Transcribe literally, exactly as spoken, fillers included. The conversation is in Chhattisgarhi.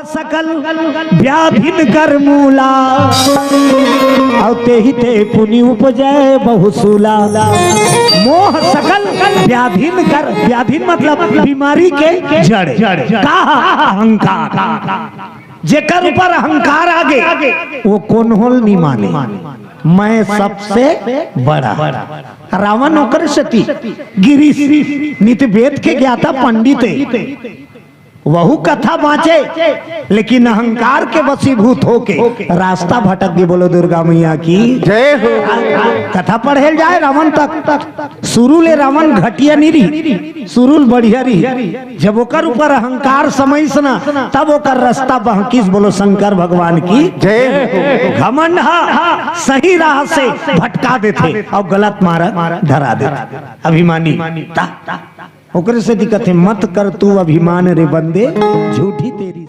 सकल व्याधिन कर मूला, अउ तेहि ते पुनि उपजै बहुसूला। मोह सकल व्याधिन कर, व्याधिन मतलब बीमारी के जड़। का? अहंकार। जेकर ऊपर अहंकार आगे, वो कोनो ल नी माने, मैं सबसे बड़ा। रावण ओकर सेती गिरिस, नित वेद के ज्ञाता पंडित ए। वहू कथा बाँचे, लेकिन अहंकार के वशीभूत होके रास्ता भटक गे। बोलो दुर्गा मैया की। जय हो। कथा पढ़े ल जाए रावण तक, शुरू ले रावण घटिया नी रही, शुरू ले बढ़िया रही। जब ओकर ऊपर अहंकार समइस ना, तब ओकर रास्ता बहकिस। बोलो शंकर भगवान की। जय हो। घमंड हा सही राह से भटका देथे अउ गलत मार्ग धरा देथे। अभिमानी। ओकरे सेती कथे, मत कर तू अभिमान रे बंदे, झूठी तेरी